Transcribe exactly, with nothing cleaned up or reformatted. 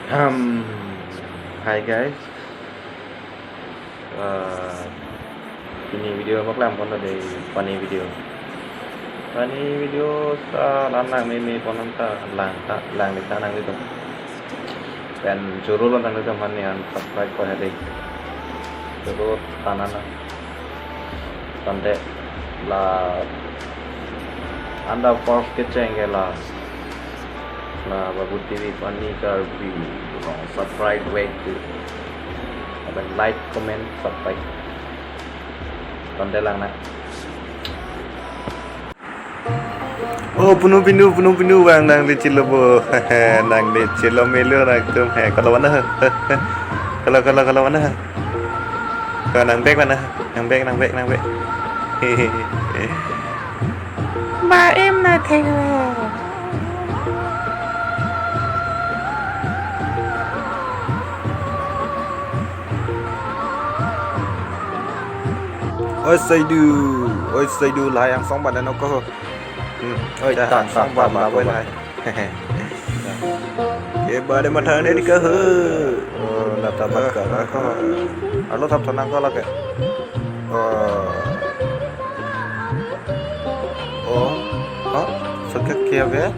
Um, hi guys. Uh, pini video paklang pon dei, funny video. Funny video ta lang lang meme pon ta lang ta lang di ta nang itu. Pen juru lo nang itu mane unsubscribe ko hari. Juru tanana. Tangte la anda first kecheng ke la, la Babu T V Funny Karbi, rong subscribe wek tu. Aben like, comment, subscribe. Tangte lang na. Oh, punu pinu, punu pinu bang nang di chilo bo. Nang di chilo melo nang tum he. Kalau mana he? Kalau, kalau, kalau mana he? Kalau nang bek mana he? Nang bek, nang bek, nang bek. Ba em na thek lo. Oi saidu, oi saidu, lahai angsong badan oko. Hmm. Oi, ta, ta, angsong ta, badan ta, oi ta. Lahai. Ke bade matha ne dika he. Oh, nata bat ka, eh, ka. Alo thap thanang ka lake. Oh. Oh. Ha? Sakit kya be?